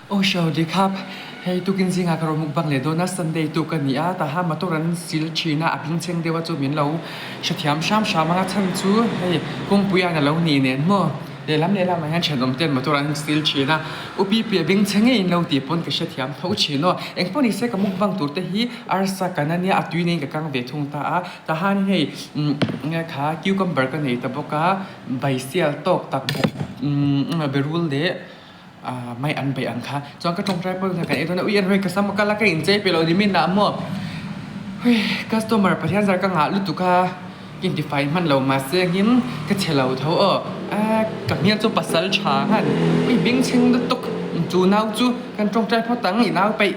Aw show dik hap, hei tukin zingah ka rawn mukbang leh dawn a, Sunday tuk a ni a, taha motor an sil thin a, a bingchheng deuh a chu min lo hrethiam hram hram ang a chhan chu hei kawngpui an a lo nih nen maw lehlam lehlam ah hian thenawm ten motor an sil thin a, U Pipi a bingchhe ngei in lo tih pawn ka hrethiam tho thin aw, engpawh ni se ka mukbang tur te hi arsa kan a nia a tui neiin ka kang ve thung ta a, tahan hei umm kha cucumber ka nei ta bawk a, baisial tawk tak bawk umm berul leh. Ahh mai an beih ang kha chuan ka tawngtai pawh kan ei dawn a ui an rei ka sam a kal a ka inchei pe lo ni min ah maw hui customer Pathian zar ka ngah lutuk a ka intifai hman lo mahse engin ka che lo tho aw ahh ka hmel chu pasal tha khan ui bengchheng lutuk chu nau chu kan tawngtai phawt ang i nau peih.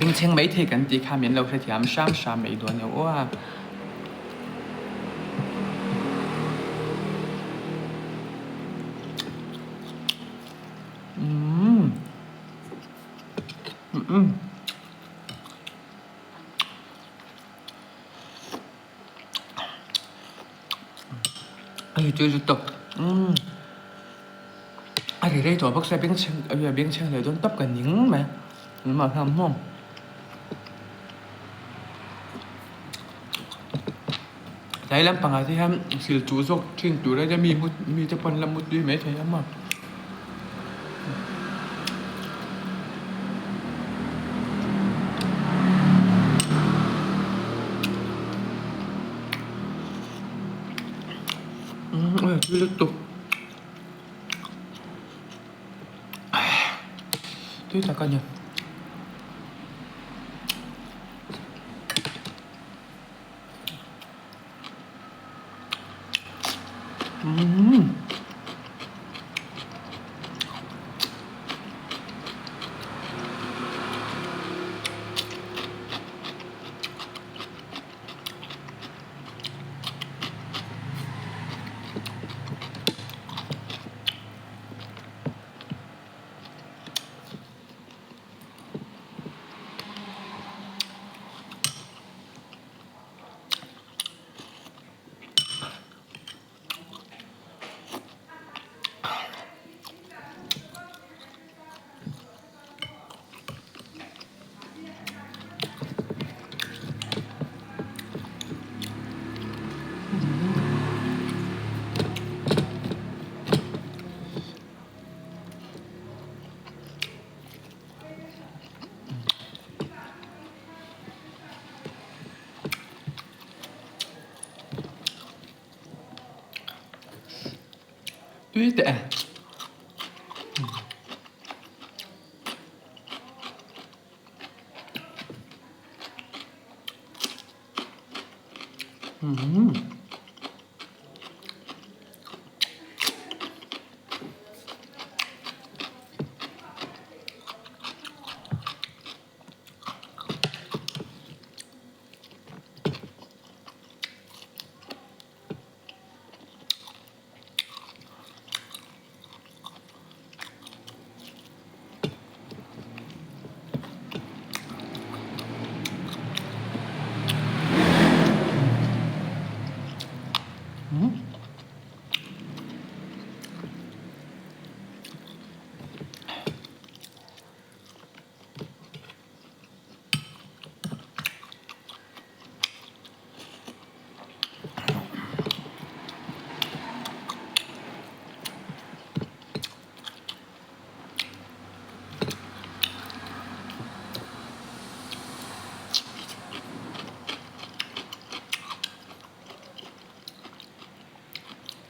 Bengchheng maithei kan tih kha min lo hrethiam hram hram mai dawn lo aw a. Umm umm Hei chu zu tawp umm a ri rei tawh bawk sia bengchheng a bengchheng leh dawn tawp ka ning mai engmah hian maw. Tlai lampangah te hian sil chuh zawk thin tur a mi mi te pawh an la mutui maithei a maw. Tui lutuk tui tak a ni. Umm. Tui teh e. Umm.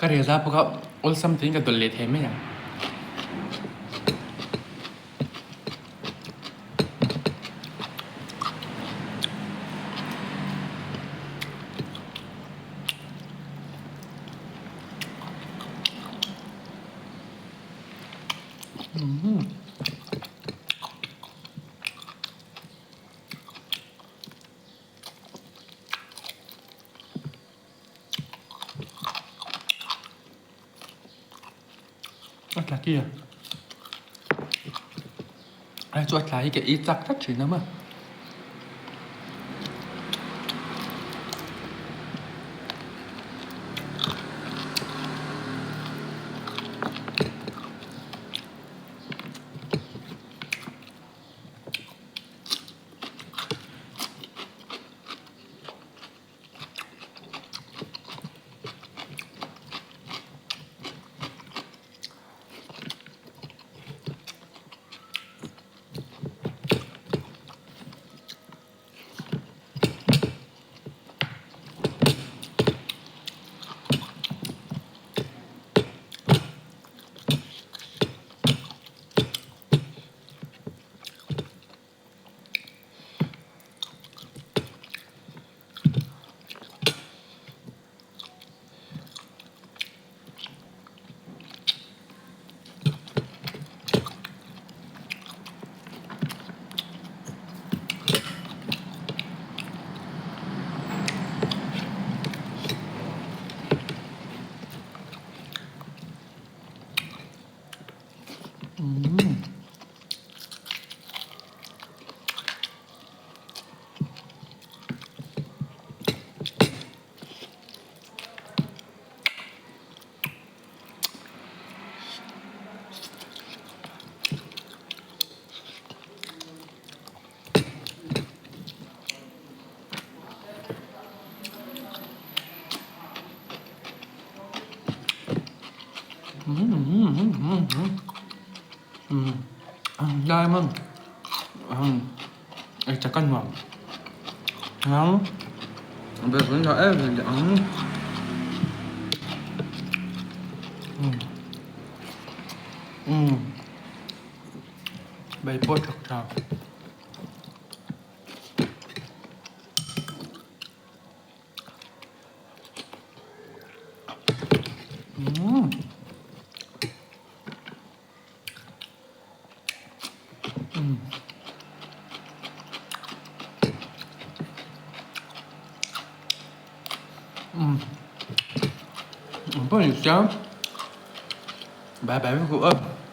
Ka rel a bawk a awlsam tein ka dawlh leh thei mai ang. A tla ki a a chu a tla hi ka ei chak tlat thin a maw. Diamond ei chak a nuam ang Bai pawh thak tha. Umm. Umm. Umm. Pawh ni chiang. Bai bai vek u aw.